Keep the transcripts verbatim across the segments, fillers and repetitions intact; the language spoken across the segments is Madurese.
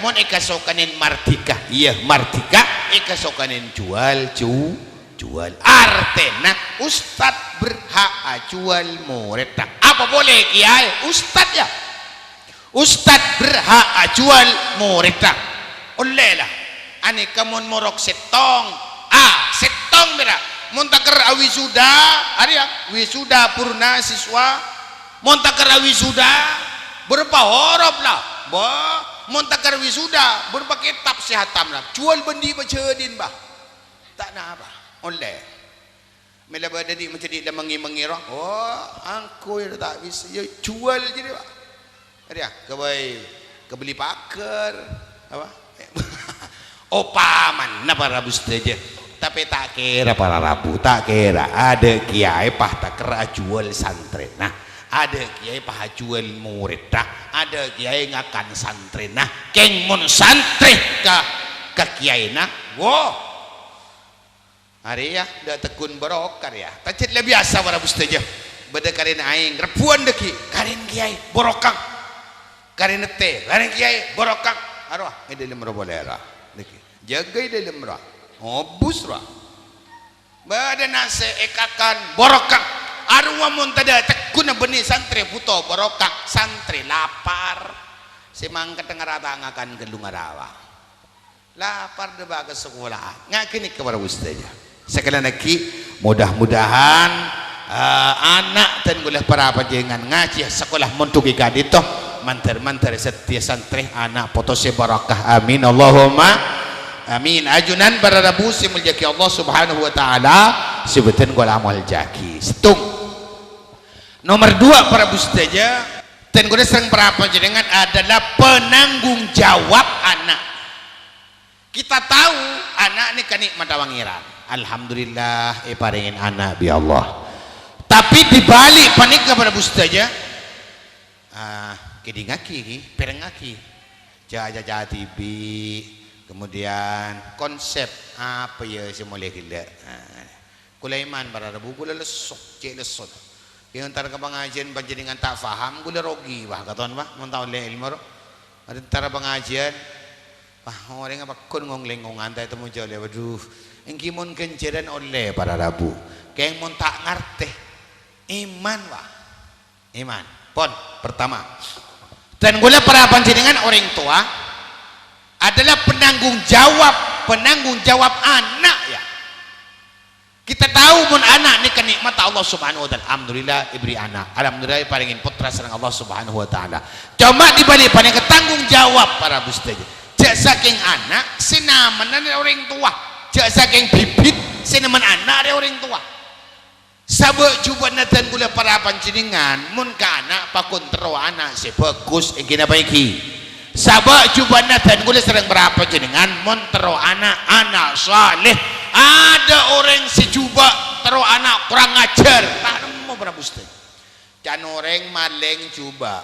Mon èkasokanè mardhika, iyâ, mardhika, èkasokanè juwâl, ju-, juwâl. Artèna ustad berhak ajhuwâl morèdda. Apa polè kèyaè ustad, yâ? Ustad berhak ajhuwâl morèdda. Ollè la. Anèka mon morok sèttong. Ah, sèttong pèra'. Mon takèr awisuda, arèya, wisuda purna siswa. Mon takèr awisuda, bârâmpa horop la. Bâh, mon takèr wisuda, bârâmpa kètab sè hatam la. Jhuwâl bândhi' pajhâdhin, bâh. Ta' napa. Ollè. Mèla bâdâ di' majâdi' la mengè-mengè rowa. Oh, angkoy ta' bisa. Yâ, jhuwâl jârèya, Pak. Arèya, kabây kabelli paghâr. Apa? Opamana, para rabu sadhâjâ. Tapè ta' kèra, para rabu, ta' kèra. Adâ' kèyaè pas takèr ajhuwâl santrèna. Adâ' kèyaè pas ajhuwâl morèdda. Adâ' kèyaè ngakan santrèna. Kèng mon santrè ka, ka kèyaèna, wo. Arèya, dâ' teggun barokah rèya. Tajhât la biyasa, para rabu sadhâjâ. Bâdâ karèna aèng, rebbhuwân dâggi', karèn kèyaè, barokah. Karèn tè, karèn kèyaè, barokah. Arowa, è dâlem rowa polè ra. Nèkè. Jâgâ è dâlem rowa. Obus rowa. Bâdâ nasè' èkakan, barokah. Arowa mon tadâ' tegguna bânnè santrè bhuto barokah, santrè lapar. Sè mangkèt ngara ta' ngakan ghâllu ngarawa. Lapar dâpa' ka sakola'an. Nga' ghânèka para rabu sadhâjâ. Sakalèyan aghi', mudah-mudahan, eh, ana' dân kaulâ para panjhennengngan ngajhi sakola mondhuk è ka'dinto, mandhâr-mandhâr sadhiyâ santrè ana' poto sè barokah. Amin. Allahumma amin. Ajunan para rabu sè èmoljâ'aghi Allah Subhanahu wa Ta'ala, sè bhâdhân kaulâ moljâ'aghi. Sèttong. Nomor dua, para rabu sadhâjâ, dân kaulâ sareng para panjhennengngan adalah penanggung jawab ana'. Kita tahu ana' nèka nè'matta Pangèran. Alhamdulillah, èparèngè ana' bi' Allah. Tapè di balik panèka, para rabu sadhâjâ, ah, kèdingngaghi, ghi, pèrengngaghi. Jhâ' acaca dhibi', kemudian konsep apa, yâ, sè molè ghellâ'. Ah. Kaulâ èman para rabu, kaulâ lesso, cè' lesso. Kèng entar ka pangajiân panjhennengngan ta' paham, kaulâ rogi, wah, katon, wah, mon ta' ollè èlmo, ro. Entar pangajiân, wah, orèngnga pagghun ngong-lèngongan, ta' ètemmo jhâ' ollè, waduh, èngghi mon ghânjhârân ollè para rabu. Kèng mon ta' ngartè, èman, wah. Èman. Pon, pertama. Dân kaulâ para panjhennengngan orèng towa adalah penanggung jawab, penanggung jawab ana', yâ. Kita tahu mon ana' nèka nè'matta Allah Subhanahu wa Ta'ala. Alhamdulillah, èbherri' ana'. Alhamdulillah, èparèngè pottra sareng Allah Subhanahu wa Ta'ala. Coma di balik panèka tanggung jawab para rabu sadhâjâ. Jhâ' sakèng ana' sè namana rèya orèng towa. Jhâ' sakèng bibit sè nemmen ana' rèya orèng towa. Sabâ' jhubâ'na dân kaulâ para panjhennengngan, mon ka ana' pagghun terro ana' sè bhâghus, èngghi napa èngghi? Sabâ' jhubâ'na dân kaulâ sareng para panjhennengngan, mon terro ana', ana' saleh. Adâ' orèng sè jhubâ' terro ana' korang ajhâr, ta' nemmo para rabu sadhâjâ. Can orèng malèng jhubâ'.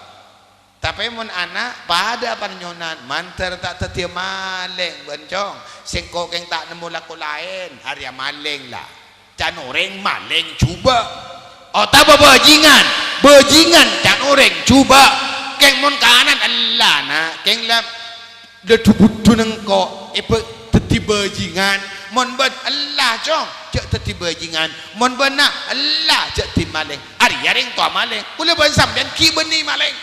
Tapè mon ana' padâ parnyonan, mandhâr ta' dhâddhiyâ malèng, bân cong. Sèngko' kèng ta' nemmo lako laèn, arèya malèng la. Can orèng malèng jhubâ'. Otabâ bhâjingan, bhâjingan can orèng jhubâ'. Kèng mon kanan, ella, na', kèng la Dhâ-, dhubudhu nèngko' èbâ-, dhâddhi bhâjingan. Mon bân ella, cong, jhâ' dhâddhi bhâjingan. Mon bânna' ella, jhâ' dhâddhi malèng. Arèya rèng towa malèng. Kaulâ bân sampèyan ghi' bânnè malèng.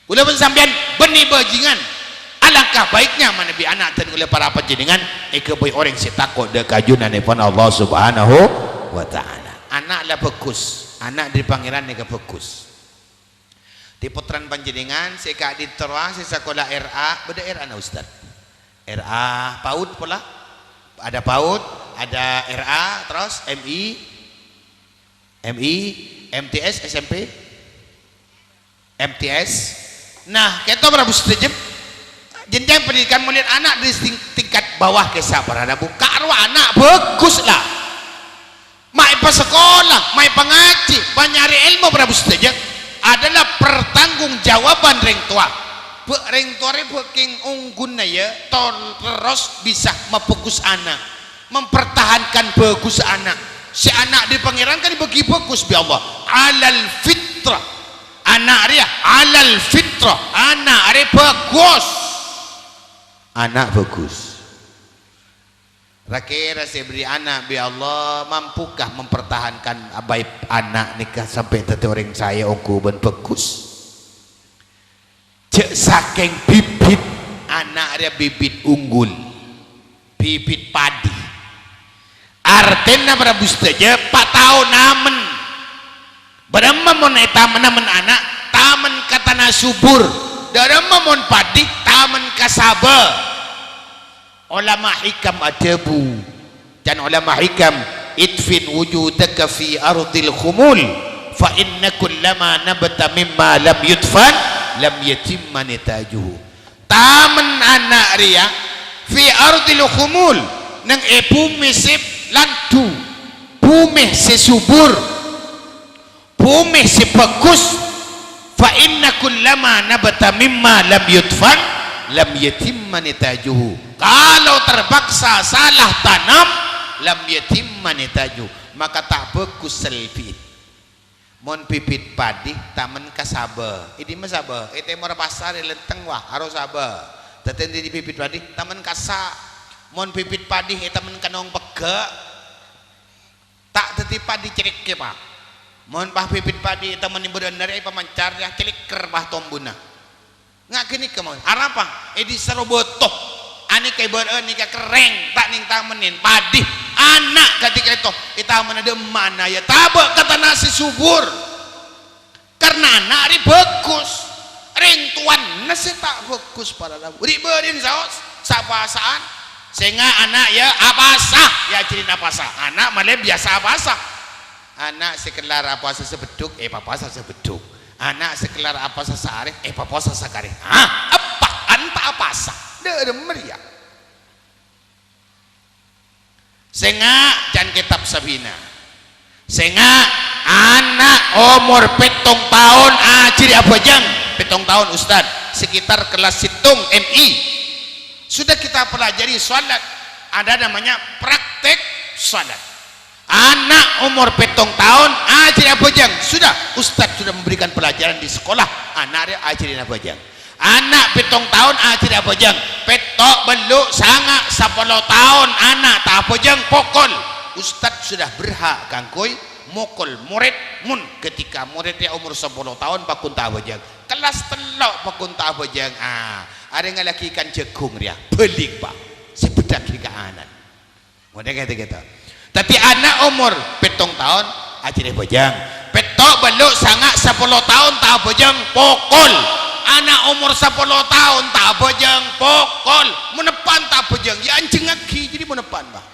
Kaulâ bân sampèyan bânnè bhâjingan. Alangkah baiknya manabi ana' dân kaulâ para panjhennengngan èghâbây orèng sè tako' dhâ-, ka Junanèpon Allah Subhanahu wa Ta'ala. Ana' la bhâghus. Ana' dhâri Pangèran nèka bhâghus. Di pottrana panjhennengngan sè ka'dinto rowa sè sakola R A, bâdâ R A-na, Ustaz? R A PAUD pola? Ada PAUD, ada R A, terros M I, M I, M T S, S M P, M T S. Nah, kèto para Ustaz, jenjang pendidikan mulai anak di ting-, tingkat bawah kèsa para rabu. Ka'rowa ana' bhâghus la. Ma' èpasakola, ma' èpangajhi, manyarè èlmo, para rabu sadhâjâ, adalah pertanggungjawaban rèng towa. Bâ-, rèng towa rè bhâkèng ongghuna, yâ, tor-, terros bisa mabhâghus ana', mempertahankan bhâghus ana'. Sè ana' dhâri Pangèran kan èbâghi bhâghus bi' Allah. Alal fitrah. Ana' rèya alal fitrah. Ana' rè bhâghus. Ana' bhâghus. Ra-kèra sè èberri' ana' bi' Allah, mampukah mempertahankan aib ana' nèka sampè' dhâddhi orèng saè ongghu bân bhâghus? Jhâ' sakèng bibit, ana' rèya bibit unggul, bibit padi. Artèna, para rabu sadhâjâ, pa' tao namen. Bârâmma mon ètamen-namen ana', tamen ka tana subur. Dârâmma mon padi, tamen ka sabâ. Olama hikam adhâbu, can olama hikam, "Idfin wujudaka fi ardil khumul, fa inna kullama nabata mimma lam yudfan, lam yatimma nitajuhu." Tamen ana' rèya fi ardil khumul, neng è bhumè sè landhu, bhumè sè subur, bhumè sè bhâghus. "Fa inna kullama nabata mimma lam yudfan, lam yatimma nitajuhu." Kalau terpaksa salah tanam, lam yatimma nitajuhu, maka ta' bhâghus sèlbi'in. Mon bibit padi, tamen ka sabâ. È dimma sabâ? È tèmor pasar, è lèntèng, wah, aro sabâ. Dhâddhi, è bibit padi, tamen kassa'. Mon bibit padi ètamen ka nong pegghâ', ta' dhâddhi padi cèlèkkè, Pa'. Mon, Pa', bibit padi ètamen è bârâ'na rèya èpamancar, rèya cèlèkker, Pa', tombhuna. Nga' ghânèka mawon. Arapa? È dissa' ro bâto. Anèka è bârâ'na nèka kerrèng, ta' nèng tamenna padi. Ana' ghâtèka èto, ètamena dâ' emma'na, ya, tabâ' ka tana sè subur. Karna ana' rè bhâghus. Rèng towana sè ta' bhâghus, para rabu. Rè-bâri'na saos, sa-pasa'an. Sènga' ana', ya, apasa, ya, ajhârin apasa. Ana' malè biyasa apasa. Ana' sè kellar apasa sabeddhuk, èpapasa sabeddhuk. Ana' sè kellar apasa saarè, èpapasa sakarè. Hah? Eppa', anta' apasa. Dâ' remma rèya. Sènga', can kètab Safina. Sènga', ana' omor pèttong taon ajhâri abhâjâng. Pèttong taon, Ustaz. Sekitar kelas sèttong M I. Sudah kita pelajari salat. Ada namanya praktek salat. Ana' omor pèttong taon ajhâri abhâjâng. Sudah, ustad sudah memberikan pelajaran di sekolah. Ana' rèya ajhâri abhâjâng. Ana' pèttong taon ajhâri abhâjâng. Pètto', bellu', sanga', sapolo taon ana' ta' abhâjâng, pokol. Ustad sudah berhak kaangghuy mokol morèd. Mon ketika morèd rèya omor sapolo taon pagghun ta' abhâjâng. Kellas tello' pagghun ta' abhâjâng. Ah, arèngngaghi kan jhâghung rèya. Bâlik, Pa'. Sè beddhâghi ka ana'. Mon ghâ-, ghâ-, ghâ-. Dhâddhi ana' omor pèttong taon ajhâri abhâjâng. Pètto', bellu', sanga', sapolo taon ta' abhâjâng, pokol. Ana' omor sapolo taon ta' abhâjâng, pokol. Mon eppa'na ta' abhâjâng, ya anjhângngaghi, dhâddhi mon eppa'na, Pa'.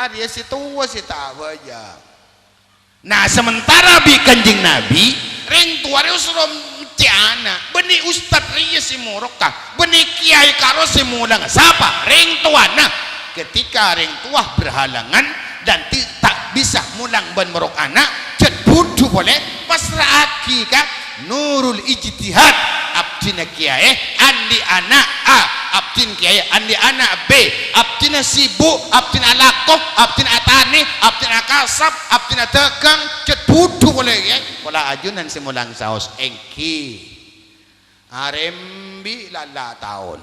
Arèya sè towa sè ta' abhâjâng. Nah, sementara bi' Kanjeng Nabi, rèng towa rèya soro meccè' ana', bânnè ustad rèya sè morokka, bânnè kèyaè karo sè molanga. Sapa? Rèng towana. Ketika rèng towa berhalangan dan ti-, ta' bisa molang bân morok ana', jhât budhu polè, pasra'aghi ka Nurul Ijtihad, abdhina kèyaè, andi' ana' A, abdhina kèyaè, andi' ana' B, abdhina sibuk, abdhina alako, abdhina atanè, abdhina akasap, abdhina adhâghâng, jhât budhu polè kèyaè. Pola ajunan sè molang saos èngghi. Arèmbi' la'-ella' taon.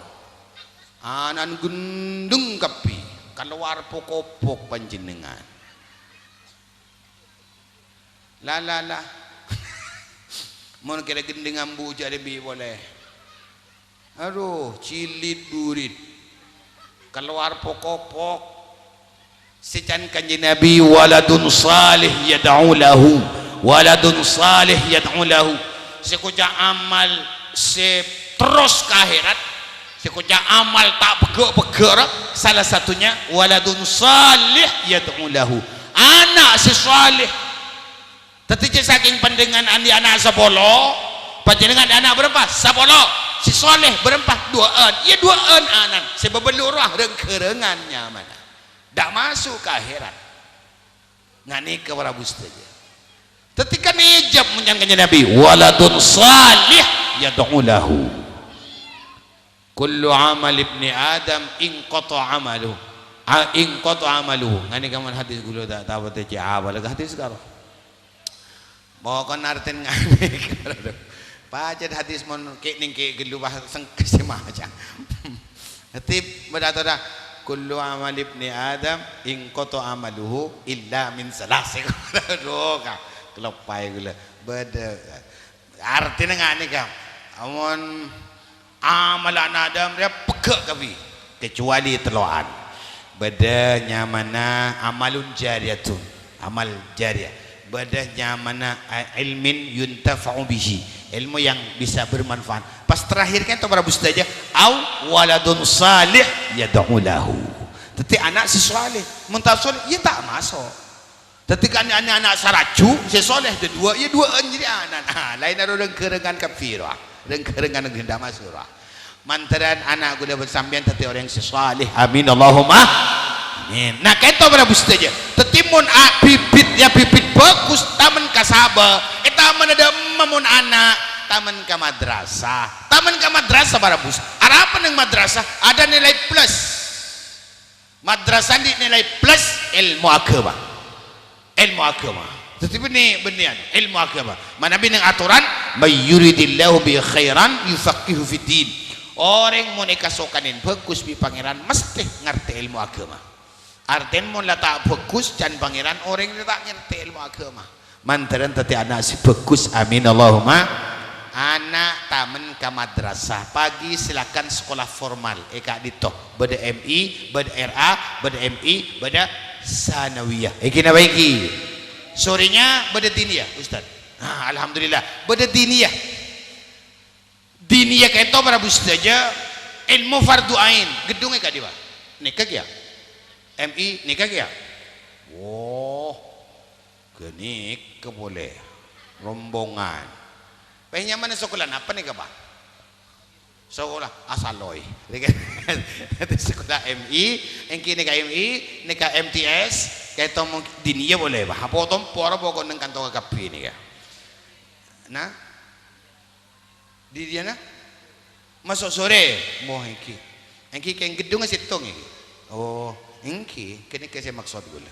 Ana'na ghendheng kabbhi, kalowar pok-opok panjhennengngan. La, la, la. Mon kèra ghendheng ambu jhâ' arèmbi' polè. Adu, cilit burit. Kalowar pok-opok. Sè can Kanjeng Nabi, "Waladun salih yad'u lahu. Waladun salih yad'u lahu." Sè koca' amal sè terros ka akhèrat, sè koca' amal ta' pegghâ'-pegghâ', salah satunya waladun salih yad'u lahu. Ana' sè saleh. Dhâddhi, jhâ' sakèng panjhennengngan andi' ana' sapolo, panjhennengngan ana' bârâmpa? Sapolo. Sè saleh bârâmpa? Duwâ'ân. Iyâ, duwâ'ân ana'na. Sè bâbellu' rowa rèng-ghârângan nyamana. Ta' maso' ka akhèrat. Nganèka para rabu sadhâjâ. Dhâddhi kan èjâb mon can Kanjeng Nabi, "Waladun salih yad'u lahu." "Kullu amal ibni Adam inqata amaluhu." A, inqata amaluhu. Nganèka mon hadis ghulâ ta', ta' patè cè' apal ka hadis karo. Pokokna artèna nganèka. Pajhât hadis mon kè'-nèngkè' ghâllu, wah, sengkes sè maca. Dhâddhi, bâdâ atorra, "Kullu amal ibni Adam inqata amaluhu illa min salas." Aduh, ka-, kaloppaè ghulâ. Bâdâ. Artèna nga' nèka, amon amal ana' Adam rèya pegghâ' kabbhi, kecuali tello'an. Bâdâ nyamana amalun jariyatun. Amal jariyah. Bâdâ nyamana, eh, ilmin yuntafa'u bihi. Ilmu yang bisa bermanfaat. Pas terakhir kan, to, para bu sadhâjâ, "Au waladun salih yad'u lahu." Dhâddhi ana' sè saleh. Mon ta' saleh, ya ta' maso'. Dhâddhi kan ana'-ana' saraju, sè saleh dâ duwâ', ya duwâ'ân jârèya ana'. Nah, laèn aro rèng-ghârângan kabbhi rowa. Rèng-ghârângan ghendha maso' rowa. Mandhârân ana' ghulâ bân sampèyan dhâddhi orèng sè saleh. Amin, Allahumma amin. Nah, ka'dinto para bu sadhâjâ. Dhâddhi mon a-, bibit, ya bibit bagus, tamen ka sabâ. È tamen dâ' emma mon ana', tamen ka madrasah. Tamen ka madrasah para bu s-, arapa neng madrasah? Ada nilai plus. Madrasah andi' nilai plus ilmu agama. Ilmu agama. Dhâddhi bânnè, bânnè anu, ilmu agama. Manabi neng atoran, "May yuridillahu bihi khairan yufaqqihhu fid din." Orèng mon èkasokanè bhâghus bi' Pangèran, mesthè ngartè ilmu agama. Artèna mon la ta' bhâghus can Pangèran, orèng rèya ta' ngartè ilmu agama. Mandhârân dhâddhi ana' sè bhâghus. Amin, Allahumma. Ana' tamen ka madrasah. Pagi silakan sekolah formal. È ka'dinto. Bâdâ M I, bâdâ R A, bâdâ M I, bâdâ sanawiyah. Èngghi napa èngghi? Sorenya bâdâ diniyah, Ustaz. Nah, alhamdulillah. Bâdâ diniyah. Diniyah ka'dinto para bu sadhâjâ, ilmu fardu ain. Ghedhungnga è ka'dinto, Pak? Nèka kèya. M I nèka kèya. Woh. Ghânèka polè, rombongan. Bâ, nyamana sakola napa nèka, Pak? Sakola Asaloy. Sakola M I, èngghi nèka M I, nèka M T S, ka'dinto mon diniyah polè, Pak. Apa tompo ora pokok neng kanto kabbhi nèka. Nah, diniyah na? Maso' sorè. Mo, èngghi. Èngghi kèng ghedhungnga sèttong èngghi. Oh, èngghi. Ghânèka sè maksod ghulâ.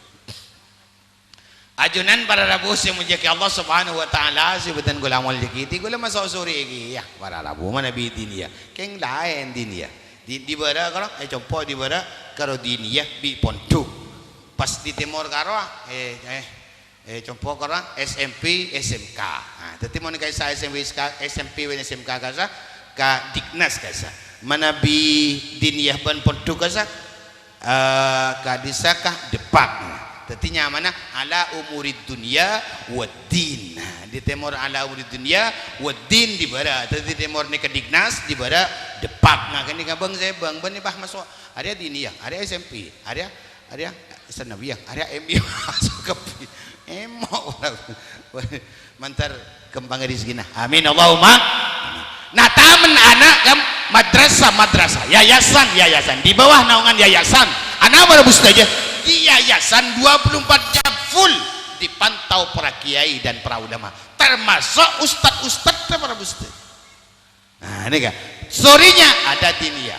Ajunan para rabu sè èmoljâ'aghi Allah Subhanahu wa Ta'ala, sè bhâdhân ghulâ moljâ'aghi, dhâddhi ghulâ maso' sorè ghi, ya, para rabu manabi diniyah. Kèng laèn diniyah. Di, dibârâ' karo, eh, compo' dibârâ' karo diniyah bi' pondhuk. Pas di tèmor karo, eh, eh, eh, compo' karo S M P, S M K. Nah, dhâddhi mon ka'issa S M P, S M K, S M P bân S M K ka'issa, ka Diknas ka'issa. Manabi diniyah bân pondhuk ka'issa, Eh, ka'dissa ka Depak. Dhâddhi nyamana ala umurid dunya waddin. Nah, di tèmor ala umurid dunya waddin dibârâ'. Dhâddhi tèmor nèka Diknas dibârâ' Depak. Nah, ghânèka bâng sè bâng bânnè pas maso'. Arèya diniyah, arèya S M P, arèya, arèya sanawiyah, arèya M I maso' kabbhi. Èmo' ora. Mandhâr ghâmpang rejhekkèna. Amin, Allahumma. Nah, tamen ana' ka madrasah, madrasah, yayasan, yayasan, di bawah naungan yayasan. Ana' para bu sadhâjâ, di yayasan dua puluh empat jam full dipantau para kiai dan para ulama, termasuk ustad-ustad, para bu sadhâjâ. Nah, nèka. Sorenya ada diniyah.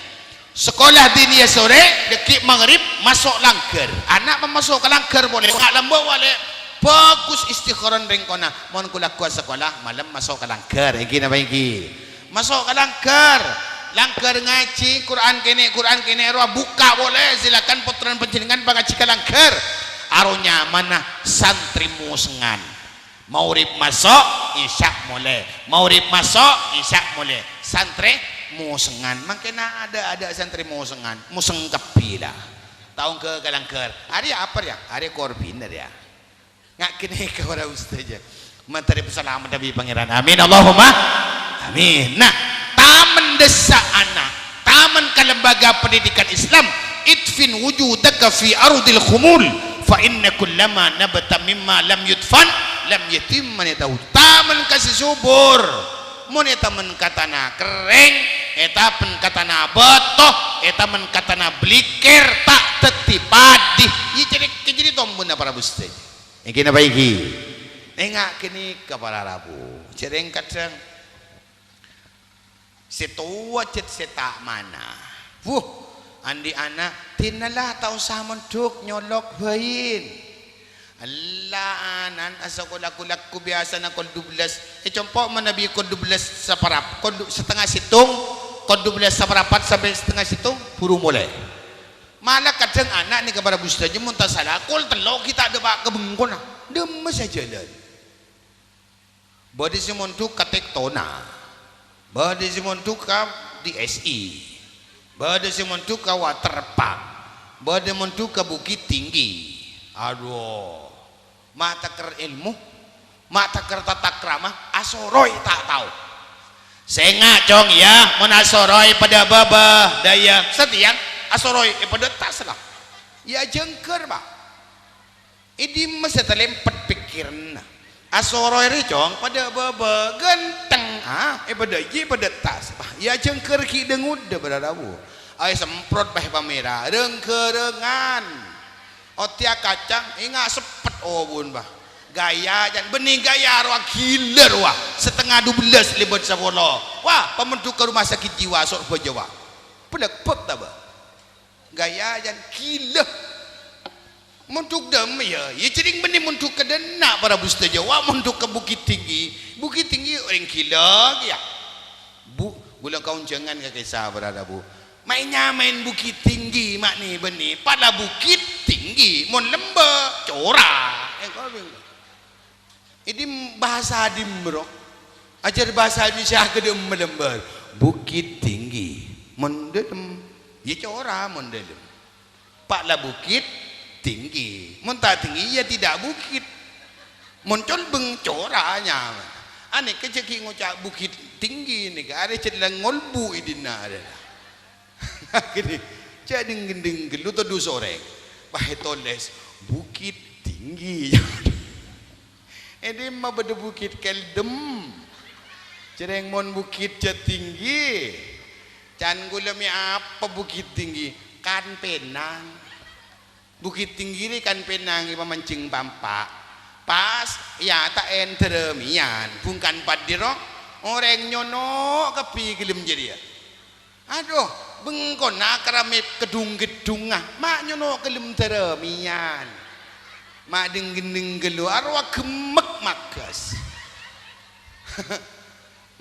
Sakola diniyah sorè, dhâggi' maghrib, maso' langghâr. Ana' mamaso' ka langghâr polè, nga' lambâ' polè. Bhâghus istikharah rèng kona. Mon ghulâ ghuwâ sakola, malem maso' ka langghâr. Èngghi napa èngghi? Maso' ka langghâr. Langghâr ngajhi, Qur'an kènè', Qur'an kènè', rowa bukka' polè. Silakan pottrana panjhennengngan pangajhi ka langghâr. Aro nyamana santri mosengan. Maghrib maso', isya' molè. Maghrib maso', isya' molè. Santrè mosengan. Mangkèn adâ'-adâ' santrè mosengan. Moseng kabbhi la. Ta' ongghâ ka langghâr. Arèya apa rèya? Arèya korbin rèya. Nga' ghânèka para ustad jâ. Mandhâr èpasalamet bi' Pangèran. Amin. Allahumma amin. Nah, tamen dâssa ana'. Tamen ka lembaga pendidikan Islam, "Idfin wujudaka fi ardil khumul, fa inna kullama nabata mimma lam yudfan, lam yatimma nitahu." Tamen ka sè subur. Mon ètamen ka tana kerrèng, ètamen ka tana bâto, ètamen ka tana blikèr, ta' dhâddhi padhi. Iyâ, jârèya, jârèya tombuna para bustè. Èngghi napa èngghi? Enga' ghânèka para rabu. Jârèya kadhâng sè towa jhât sè ta' mana. Wuh, andi' ana', "Dinala ta' osa mondhuk, nyolok bhâi." Ella, ana'na asakola ghu-lagghu biyasana kol dubellâs. È compo' manabi kol dubellâs saparap, kol du-, satengnga sèttong, Pon dubellâs saparapat sampè' satengnga sèttong, buru molè. Mala kadhâng ana' nèka para bhustèjâ mon ta' sala, kol tello' ghi' ta' dâpa' ka bengkona. Dâmma sajhâlân. Bâdâ sè mondhuk ka Tektona. Bâdâ sè mondhuk ka D S I. Bâdâ sè mondhuk ka Waterpark. Bâdâ mondhuk ka Bukittinggi. Adhu. Ma' taker èlmo, ma' taker tatakrama, asoroy ta' tao. Sènga', Cong, iyâ, mon asoroy padâ bâbâ, dâ' iyâ, satèya asoroy è padâ attas la. Iyâ, ajhângghâr, Pa'. È dimma sè talèmpet pèkkèranna? Asoroy rè, Cong, padâ bâbâ, ghântheng, ah, è padâ jiyâ padâ attas. Pa', iyâ, ajhângghâr ghi' dâ-ngodâ, para rabu. Ayo semprot, Pa', pamèra, reng-ghârângan. Ottèya kacang, enga' seppet obun, Pa'. Gaya, jân, bânnè gaya rowa ghilâ rowa. Satengnga dubellâs lèbât sapolo. Wah, pamondhuk ka rumah sakit jiwa, sor bâjâ, wah. Bâlâkbâk ta', Pa'? Gaya, jân, ghilâ. Mondhuk dâmma, iyâ? Iyâ, jhârèng bânnè mondhuk ka dâ' enna', para bhustèjâ. Wah, mondhuk ka Bukittinggi. Bukittinggi orèng ghilâ, kèya. Bu, ghulâ kaonjhângan ka kèsa, para rabu. Maèn-nyamaèn Bukittinggi, ma' nè-bânnè, pala Bukittinggi, mon lembâ', cora. Eh, kok bingung. Ini bahasa dimma, bro. Ajhâr bahasa Indonesia ka dâmma lembâ'. Bukittinggi, mon dâlem. Iyâ, cora, mon dâlem. Pala Bukittinggi. Mon ta' tinggi, ya tidak bukit. Mon colbeng, cora nyamana. Anèka jhâ' ghi' ngoca' Bukittinggi nèka, arè jhâ' la ngolbu è dinna' arè. Gini, jhâ' ding-gending ghâllu todus orèng. Pas ètolès, Bukittinggi. È dimma bâdâ Bukit Keldem. Jhârèng mon Bukit Jatinggi. Can ghulâ mè' apa Bukittinggi? Kan Penang. Bukittinggi rè kan Penang èpamanjheng pampa'. Pas, iyâ, ta' èn dârâmèyan. Bungkana paḍâ ro, orèng nyono' kabbhi ghâlem jârèya. Adhu, bengkona keramik kadhung-geddhungnga, ma' nyono' ghâlem dârâmèyan. Ma' ding-gending ghâllu, arowa gemmek magghâs.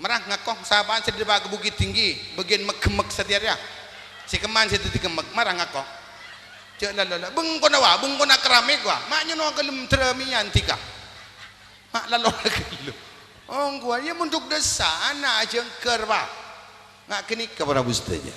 Mara ngako, sapa'an sè dâpa' ka Bukittinggi, bâgiyân meg-gemmek satèya rèya. Sè kemman sè dhâddhi gemmek, mara ngako. Jhâ' lalo la, bengkona wa, bengkona keramik wa, ma' nyono' ghâlem dârâmèyan dhika. Ma' lalo ghâllu. Ongghuwân, iyâ mondhuk dâssa, ana' ajhângghâr, Pa'. Nga' ghânèka para bhustèjâ.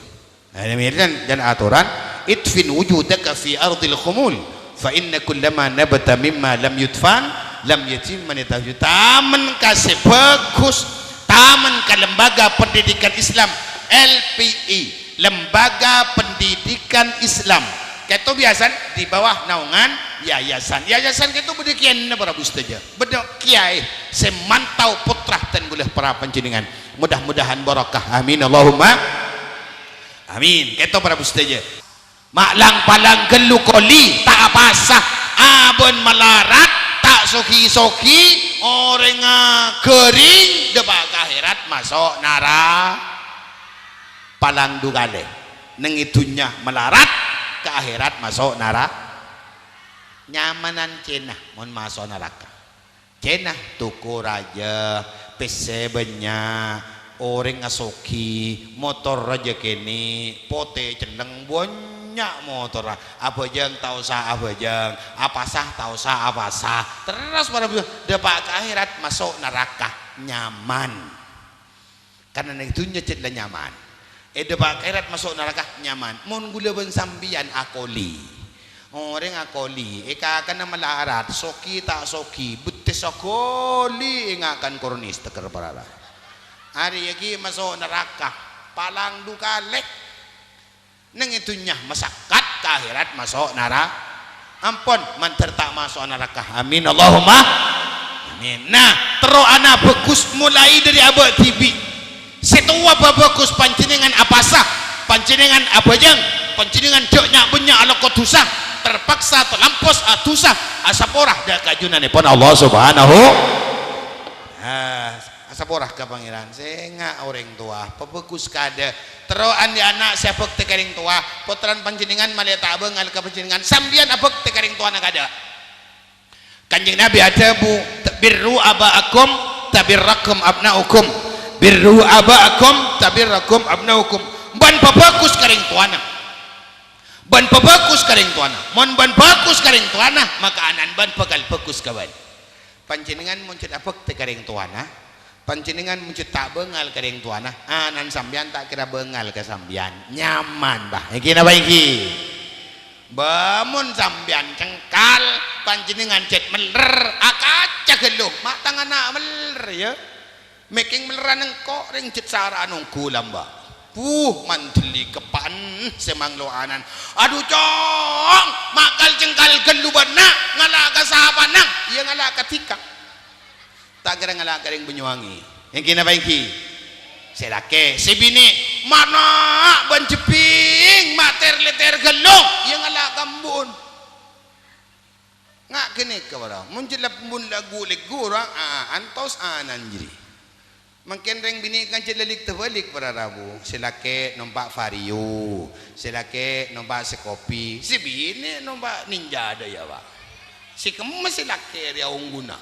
Nah, ini dan, dan aturan, "Idfin wujudaka fi ardil khumul, fa inna kullama nabata mimma lam yudfan, lam yatimma nitaju." Tamen ka sè bhâghus, tamen ka lembaga pendidikan Islam, L P I, Lembaga Pendidikan Islam. Kèto biyasana di bawah naungan yayasan. Yayasan kèto bâdâ kèyaèna para bhustèjâ. Bâdâ kèyaè sè mantau pottra dan ghulâ para panjhennengngan. Mudah-mudahan barokah. Amin. Allahumma amin. Kèto para bhustèjâ. Ma' lang-palang ghâllu koli, ta' apasa. Abâ'na malarat, ta' sogi-sogi, orèngnga ghâring, dâpa' ka akhèrat, maso' nara-, palang du kalè. Neng è dhunnya malarat, ka akhèrat maso' nara-, nyamanan cèna mon maso' naraka. Cèna toko rajâ, pèssè bânnya', orèng asogi, motor rajâ kènè', potè celleng, bânnya' motorra. Abhâjâng ta' osa abhâjâng, apasa ta' osa apasa. Terros para bhâjâng, dâpa' ka akhèrat, maso' naraka, nyaman. Karna neng dhunnya cè' la nyaman. È dâpa' ka akhèrat maso' naraka nyaman. Mon ghulâ bân sampèyan akoli. Orèng akoli, è kakana malarat, sogi ta' sogi, bettessa ghâli è ngakan kronis teker parara. Arèya ghi' maso' naraka, palang du kalè. Neng è dhunnya masakkat, ka akhèrat maso' nara-, ampon, mandhâr ta' maso' naraka. Amin, Allahumma amin. Nah, terro ana' bhâghus molaè dâri abâ' dhibi'. Sè towa bhâbhâghus panjhennengngan apasa, panjhennengngan abhâjâng, panjhennengngan jhâ' nya'-bânnya' alako dhusa, terpaksa talampos adhusa, asapora dâ' ka ajunanèpon Allah Subhanahu. Ah, Asapora ka Pangèran, sènga' orèng towa, pabhâghus kaadâ'. Terro andi' ana' sè abhâktè ka orèng towa, pottrana panjhennengngan malè ta' abângal ka panjhennengngan, sampèyan abhâktè ka orèng towana kaadâ'. Kanjeng Nabi adhâbu, "Birru aba'akum tabirrakum abna'ukum." "Birru aba'akum tabirrakum abnaukum." Bân pabhâghus ka rèng towana. Bân pabhâghus ka rèng towana. Mon bân bhâghus ka rèng towana, maka ana'na bân bhâkal bhâghus ka bân. Panjhennengngan mon cè' abhâktè ka rèng towana, panjhennengngan mon cè' ta' bângal ka rèng towana, ana'na sampèyan ta' kèra bângal ka sampèyan. Nyaman, bah. Ènggi napa ènggi? Bâ, mon sampèyan cengkal, panjhennengngan cè' mèller, akaca ghâllu, ma' tang ana' mèller, yâ. Mèkèng mèllerrâ engko' rèng jhât sara'an ongghu lambâ'. Buh, mandhelli keppa'en sè manglo ana'na. "Adhu, Cong, ma' kal-cengkal ghâllu bâ'na, ngala' ka sapana?" "Iyâ, ngala' ka dhika." Ta' kèra ngala' ka rèng Banyuwangi. Ènggi napa ènggi? Sè lakè, sè binè', "Mana bân jhebbhing, ma' ter-lèter ghâllu, iyâ ngala' ka embu'na." Nga' ghânèka para, mon jhâ' la embu'na la ghu'-lèghu' ra, a-, antos ana'na jârèya. Mangkèn rèng binè' kan jhâ' la lik-tabhâlik para rabu, sè lakè nompa' Vario, sè lakè nompa' Scoopy, sè binè' nompa' Ninja dâ' iyâ, Pa'. Sè kemma sè lakè rèya ongghuna.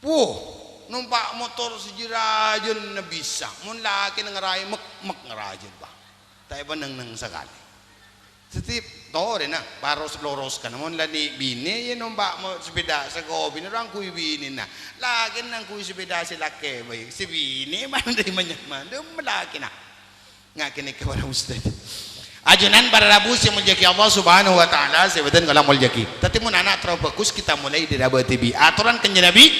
Wuh, nompa' motor sè jâ-rajâna bisa. Mon lakèna ngarajâ, mek-mek ngarajâ, Pa'. Ta' èpaneng-neng sakalè. Dhâddhi torèna, paros-loros kan. Mon la nè' binè', iyâ nompa' mo-, sepèda Scoopy, nangghungè binèna. Lakèna nangghungè sepèda sè lakè bhâi. Sè binè' mandhi manyama, dâmma lakèna. Nga' ghânèka para ustad. Ajunan para rabu sè èmoljâ'aghi Allah Subhanahu wa Ta'ala, sè bhâdhân kaulâ moljâ'aghi. Dhâddhi mon ana' terro bhâghus, kita mulai dâri abâ' dhibi'. Atoran Kanjeng Nabi,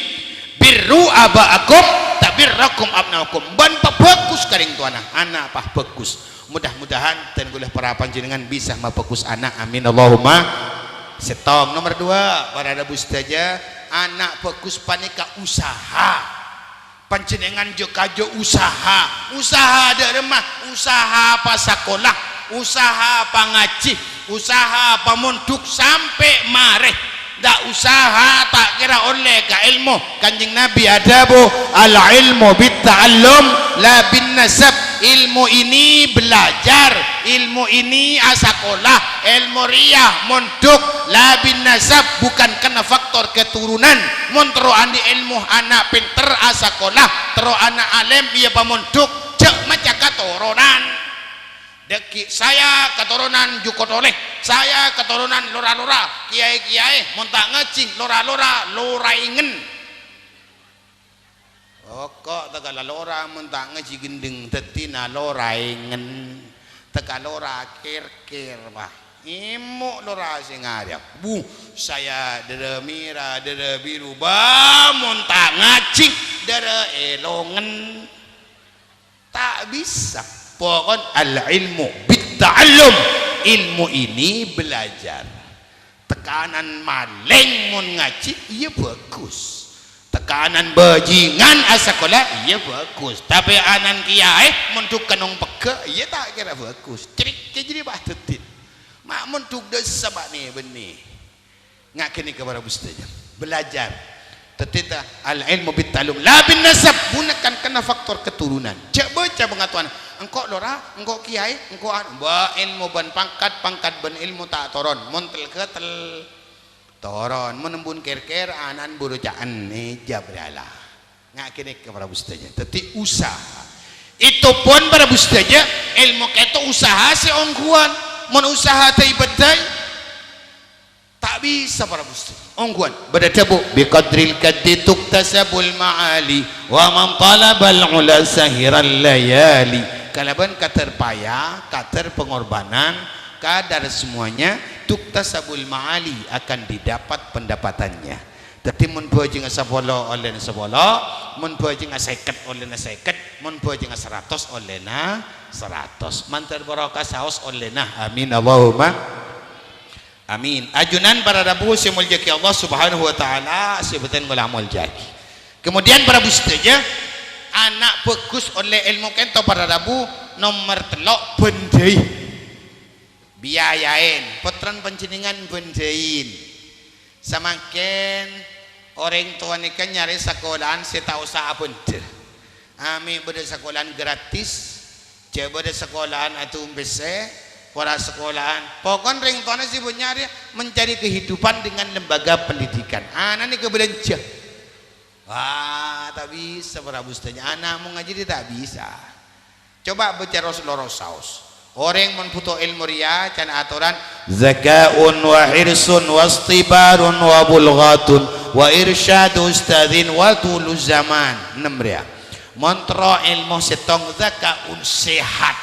"Birru aba'akum tabirrakum abnaukum." Bân pabhâghus ka rèng towana, ana' pabhâghus. Mudah-mudahan dhân kaulâ para panjhennengngan bisa mabhâghus ana'. Amin, Allahumma. Sèttong. Nomer duwâ', para rabu sadhâjâ, ana' bhâghus panèka usaha. Panjhennengngan jhâ'-kajhâ' usaha. Usaha dâ' remma? Usaha pasakola, usaha pangajhi, usaha pamondhuk sampè' marè. Dâ' usaha ta' kèra ollè ka èlmo. Kanjeng Nabi adhâbu, "Al-ilmu bit-ta'allum la bin-nasab." Ilmu ini belajar, ilmu ini asakola, èlmo rèya mon dhuk, la bin-nasab, bukan karena faktor keturunan. Mon terro andi' èlmo, ana' pènter, asakola, terro ana' alèm, iyâ pamondhuk, jhâ' maca katoronan. Dhâggi' saya katoronan Jukotolè, saya katoronan lora-lora, kiyaè-kiyaè, mon ta' ngajhi lora-lora, loraèngen. Oko' tèka la lora mon ta' ngajhi ghendheng, dhâddhina loraèngen. Tèka lora kèr-kèr, wah. Èmmo' lora sè ngarèya. Buh, saya dârâ mèra, dârâ biru, bâ, mon ta' ngajhi, dârâ èlongen. Ta' bisa. Pokon al-ilmu bit-ta'allum. Ilmu ini belajar. Tekanan malèng mon ngajhi, iyâ bhâghus. Tekanan bajingan asakola, iyâ bhâghus. Tapè ana'na kiyaè mon dhuk kenong pegghâ', iyâ ta' kèra bhâghus. Cèrikkè jârèya, wah, dhâddhi. Ma' mon dhuk dâ' sabâ' nè-bânnè. Nga' ghânèka para rabu sadhâjâ. Belajar. Dhâddhi ta-, al-ilmu bit-ta'allum, la bin-nasab, bukan karena faktor keturunan. Jhâ' bâca bângatowana, "Engko' lora, engko' kiyaè, engko' anu." Bâ, èlmo bân pangkat, pangkat bân èlmo ta' toron. Mon tel-ghâtel, toron. Mon embun kèr-kèr, ana'na buru ca'en, èjhâb rèya la. Nga' ghânèka para rabu sadhâjâ. Dhâddhi usaha. Itu pun para rabu sadhâjâ, èlmo kèto usaha sè ongghuwân. Mon usaha ta' èbâddhâi, ta' bisa para rabu sadhâjâ. Ongghuwân. Bâdâ dhâbu, "Biqadril kaddi tuktasabul ma'ali, wa man talabal ula sahiral layali." Kalabân kadâr paya, kadâr pengorbanan, kadâr semuanya, tuktasabul ma'ali, akan didapat pendapatannya. Dhâddhi, mon bhâjingnga sapolo, ollèna sapolo, mon bhâjingnga sèket, ollèna sèket, mon bhâjingnga saratos, ollèna saratos. Mandhâr barokah saos, ollèna. Amin, Allahumma amin. Ajunan para rabu sè èmoljâ'aghi Allah Subhanahu wa Ta'ala, sè bhâdhân kaulâ moljâ'aghi. Kemudian, para rabu sadhâjâ, ana' bhâghus ollè èlmo kènto para rabu, nomer tello', bhendhâi. Biayaèn, pottrana panjhennengngan bhendhâi. Samangkèn orèng towa nèka nyarè sakola'an sè ta' osa abhendher. Amè bâdâ sakola'an gratis, jhâ' bâdâ sakola'an adhung pèssè, pora sakola'an. Pokon rèng towana sè bân nyarè mencari kehidupan dengan lembaga pendidikan. Ana' nèka bâlânjhâ. Wah, ta' bisa, para bu sadhâjâ. Ana' mon ngajhi ta' bisa. Coba baca ros-, loros saos. Orèng mon bhuto èlmo rèya, can atoran, "Dzaka'un wa hirsun wastibarun wa bulghatun wa irsyadu ustadzin wa tulu zaman." Ennem rèya. Mon terro èlmo sèttong, dzaka'un, sehat,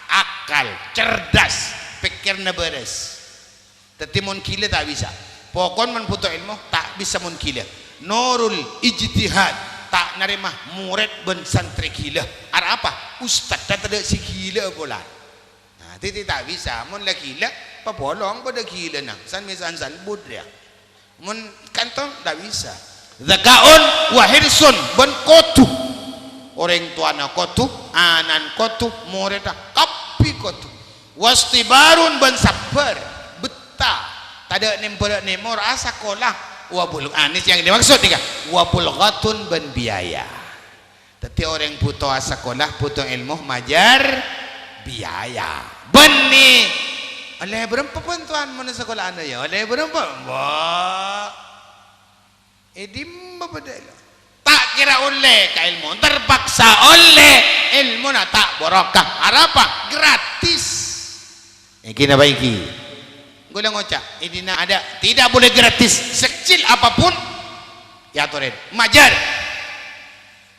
akal, cerdas, pèkkèrra bârâs. Dhâddhi mon ghilâ ta' bisa. Pokon mon bhuto èlmo, ta' bisa mon ghilâ. Nurul ijtihad, ta' narèma morèd bân santrè ghilâ. Arapa? Ustadhdhâ tadâ' sè ghilâ polana. Nah, dhâddhi ta' bisa. Mon la ghilâ, pabolong padâ ghilâna. San-mèsan salbut rèya. Mon kantong, ta' bisa. Dzaka'un wa hirsun, bân kodhu. Orèng towana kodhu, ana'na kodhu, morèdda kabbhi kodhu. Wastibarun, bân sabbhâr, bettah. Tadâ' nèmbhârâ nèmor, asakola. Wa bul-, ah, nèka sè dimaksud nèka. Wa bulghatun, bân biaya. Dhâddhi orèng bhuto asakola, bhuto èlmo, majâr biaya. Bânnè, ollè bârâmpa bhântowan mon sakola'anna, yâ? Ollè bârâmpa? Mbok. È dimma bâdâ èlmo? Ta' kèra ollè ka èlmo, terpaksa ollè, èlmona ta' barokah. Arapa? Gratis. Èngghi napa èngghi? Ghulâ ngoca', è dinna' ada, tidak boleh gratis, sekecil apapun, èyatorè. Majâr.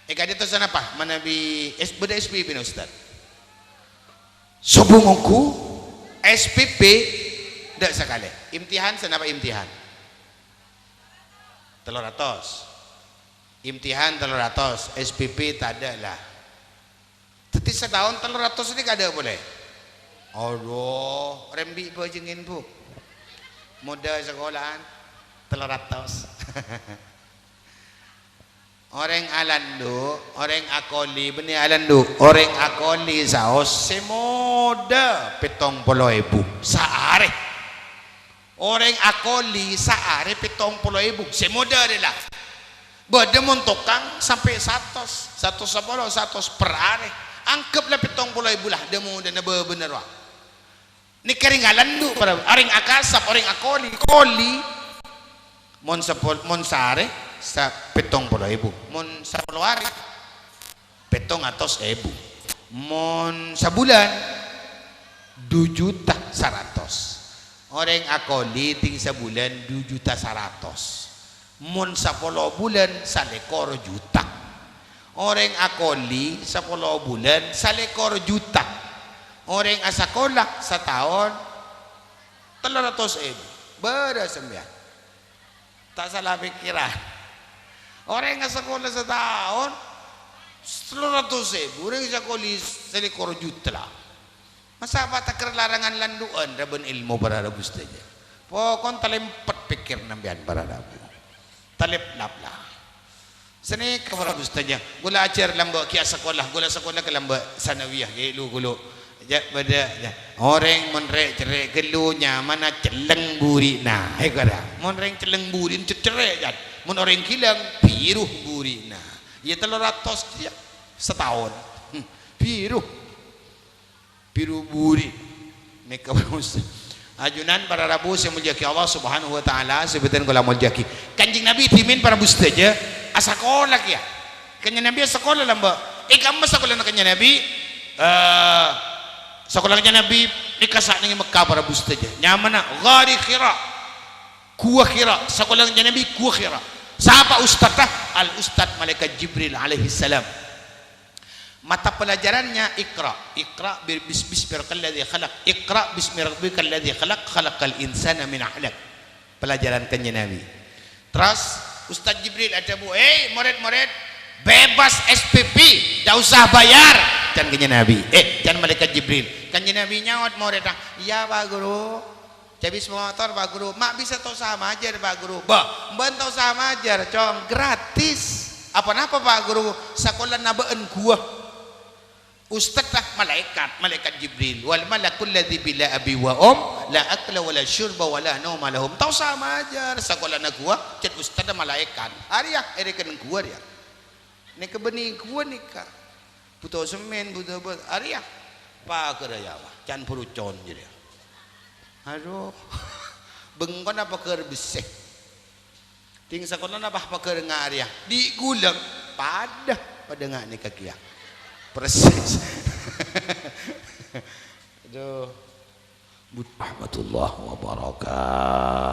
È ka'dinto sanapa? Manabi S-, bâdâ S P P na, Ustaz? Sobung ongghu, S P P, dâ' sakalè. Imtihan sanapa imtihan? Tello ratos. Imtihan tello ratos, S P P tadâ' la. Dhâddhi sataon tello ratos nèka adâ' polè. Adhu, rembi' bhâjângan, Bu. Modâ sakola'an tello ratos. Orèng alandu', orèng akoli, bânnè alandu', orèng akoli saos sè modâ pèttong polo èbu saarè. Orèng akoli saarè pèttong polo èbu, sè modâ rè la. Bâdâ mon tokang sampè' satos, satos sapolo, satos per arè. Anggep la pèttong polo èbu la, dâ-modâna bâbâna rowa. Nèka rèng alandu', para, orèng akasap, orèng akoli, koli. Mon sapol-, mon saarè, sa-, pèttong polo èbu. Mon sapolo arè, pèttong atos èbu. Mon sabulân, du juta saratos. Orèng akoli dhing sabulân du juta saratos. Mon sapolo bulân, salèkor juta. Orèng akoli sapolo bulân, salèkor juta. Orèng asakola sataon, tello ratos èbu. Bârâs sampèyan. Ta' sala pèkkèran. Orèng asakola sataon, tello ratos èbu, orèng sè akoli salèkor juta la. Masa' patagghâr larangan landu'ân rabân èlmo, para rabu sadhâjâ? Pokon talèmpet pèkkèranna sampèyan, para rabu. Talèplap la. Sanèka, para rabu sadhâjâ, ghulâ ajhâr lambâ' ghi' asakola, ghulâ sakola ka lambâ' sanawiyah, ghi' lu-ghulu. Jhâ' bâdâ, jhâ'. Orèng mon rè'-cerrè' ghâllu nyamana celleng buri'na. Hè, kara. Mon rèng celleng buri'na cè-, cerrè', jhâ'. Mon orèng ghilâng, biru buri'na. Iyâ, tello ratos, iyâ, sataon. Hmm, biru. Biru buri'. Nèka, para rabu sadhâjâ. Ajunan para rabu sè èmoljâ'aghi Allah Subhanahu wa Ta'ala, sè bhâdhân kaulâ moljâ'aghi. Kanjeng Nabi dhimèn, para rabu sadhâjâ, asakola kèya. Kanjeng Nabi asakola lambâ'. È kamma sakolana Kanjeng Nabi, eh, sakola Kanjeng Nabi nèka saennengngè Mekkah, para rabu sadhâjâ. Nyamana Ghari Hira. Gua Hira. Sakola Kanjeng Nabi Gua Hira. Sapa ustadhdhâ? Al Ustadz Malaikat Jibril alaihissalam. Mata pelajarannya Iqra. Iqra bi-, bis-, bismi rabbikal ladzi khalaq. Iqra bismi rabbikal ladzi khalaq, khalaqal insana min 'alaq. Pelajaran Kanjeng Nabi. Terros Ustadz Jibril adhâbu, "Hei, morèd-morèd, bebas S P P, ta' osa bâjâr." Can Kanjeng Nabi. Eh, can Malaikat Jibril. Kanjeng Nabi nyaot morèdda, "Iyâ, Pak Guru." Cabis motor, Pak Guru. "Ma' bisa ta' osa majâr, Pak Guru?" "Bâh, bân ta' osa majâr, Cong. Gratis." "Apa-napa, Pak Guru?" "Sakolana bâ'ân gua." Ustadhdhâ malaèkat, malaèkat Jibril. "Wal malakul ladzi bila abi wa um, la akla wa la syurba wa la nauma lahum." Ta' osa majâr, sakolana gua, can ustadhdhâ malaèkat. Arèya, èrèken gua rèya. Nèka bânnè gua nèka. Bhuto semmèn, bhuto bâ-, arèya. Pagârâ yâ, wah, can buru con jârèya. Adhu. Bengkona pagâr bessè. Dhing sakola napa paghârângnga arèya? Dhi' ghulâ padâ, padâ nga' nèka kèya. Persis. Aduh. Rahmatullah wabarakatuh.